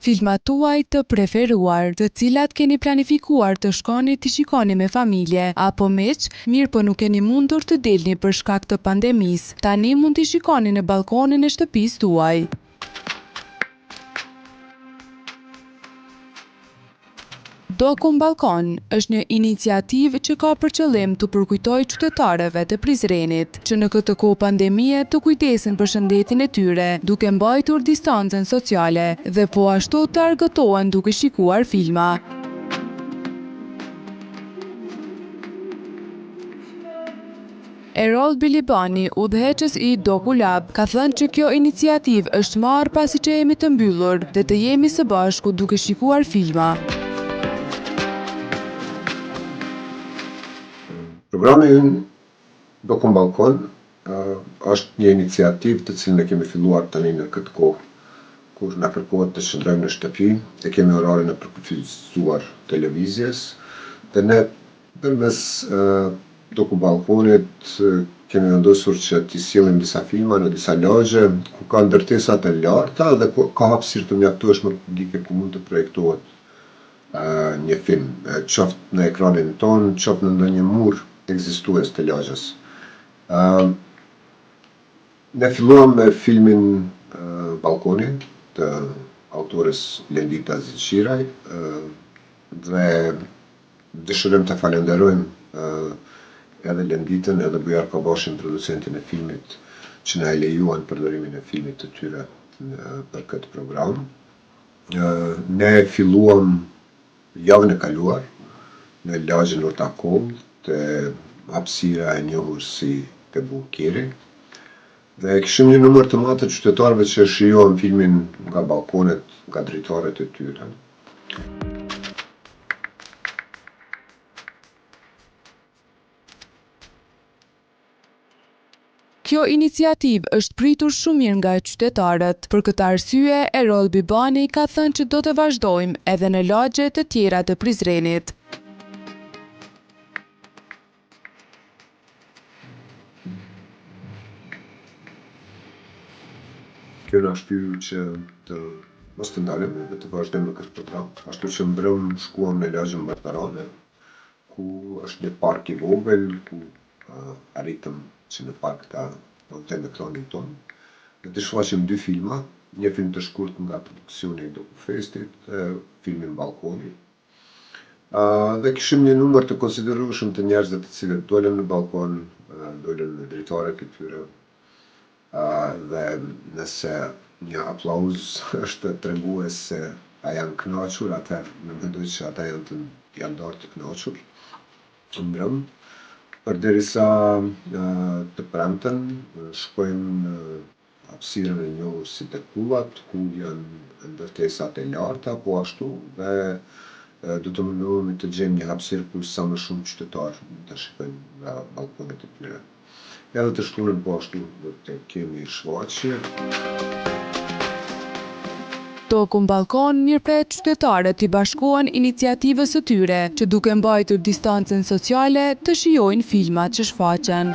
Filmat tuaj të preferuar, të cilat keni planifikuar të shkoni t'i shikoni me familje apo miq, mirëpo nuk keni mundur të dilni për shkak të pandemisë, tani mund t'i shikoni në ballkonin e shtëpisë tuaj. Doku n'Ballkon është një iniciativë që ka për qëllim t'u përkujtojë qytetarëve të Prizrenit, që në këtë kohë pandemie të kujdesen për shëndetin e tyre, duke mbajtur distancën sociale dhe po ashtu të argëtohen duke shikuar filma. Eroll Bilibani, udhëheqës i Doku Lab, ka thënë që kjo iniciativë është marrë pasi që jemi të mbyllur dhe të jemi së bashku duke shikuar filma. Programi ynë Doku n'Ballkon është një iniciativë të cilën e kemi filluar tani në këtë kohë kur na kërkohet të qëndrojmë në shtëpi, e kemi orarin e përkufizuar të lëvizjes dhe ne Përmes Doku Ballkonit kemi vendosur që t'i sjellim disa filma në disa lagje ku ka ndërtesa të larta dhe ku ka hapësirë të mjaftueshme publike ku mund të projektohet një film, qoftë në ekranin tonë, qoftë në ndonjë mur ekzistues të lagjes. Ne filluam me filmin Ballkoni të autores Lendita Zeqiraj dhe Dëshirojmë të falenderojmë edhe Lenditën edhe Bujar Kabashin, producentin e filmit, që na e lejuan përdorimin e filmit të tyre për këtë program. Ne filluam javën e kaluar në lagjen Ortakollë, te hapësira e njohur si te bunkeri dhe kishim një numër të madh të qytetarëve që e shijuan filmin nga ballkonet, nga dritaret e tyre. Kjo iniciativë është pritur shumë mirë nga qytetarët. Për këtë arsye, Eroll Bibani ka thënë që do të vazhdojmë edhe në lagje të tjera të Prizrenit. Kjo na shtyu që të mos të ndalemi dhe të vazhdojmë me këtë program. Ashtu që mbrëm shkuam në lagjen Bartarane, ku është një park i vogël, ku arritëm që në park ta montojmë ekranin tonë dhe të shfaqim dy filma, një film të shkurt nga produksioni i Dokufestit dhe filmin Ballkoni. Dhe kishim një numër të konsiderueshëm të njerëzve të cilët dolën në ballkon, dolën në dritaret e tyre dhe nëse një aplauz është tregues se a janë kënaqur, atëherë unë mendoj që ata janë të janë ndarë të kënaqur mbrëm. Përderisa të premten shkojmë në hapësirën e njohur si te kullat, ku janë ndërtesat e larta po ashtu dhe do të mundohemi të gjejmë një hapësirë ku sa më shumë qytetarë mund ta shikojnë nga ballkonet e tyre. Edhe të shtunën po ashtu do të kemi shfaqje. Doku n'Ballkon mirëpret qytetarët t'i bashkohen iniciativës së tyre që duke mbajtur distancën sociale të shijojnë filmat që shfaqen.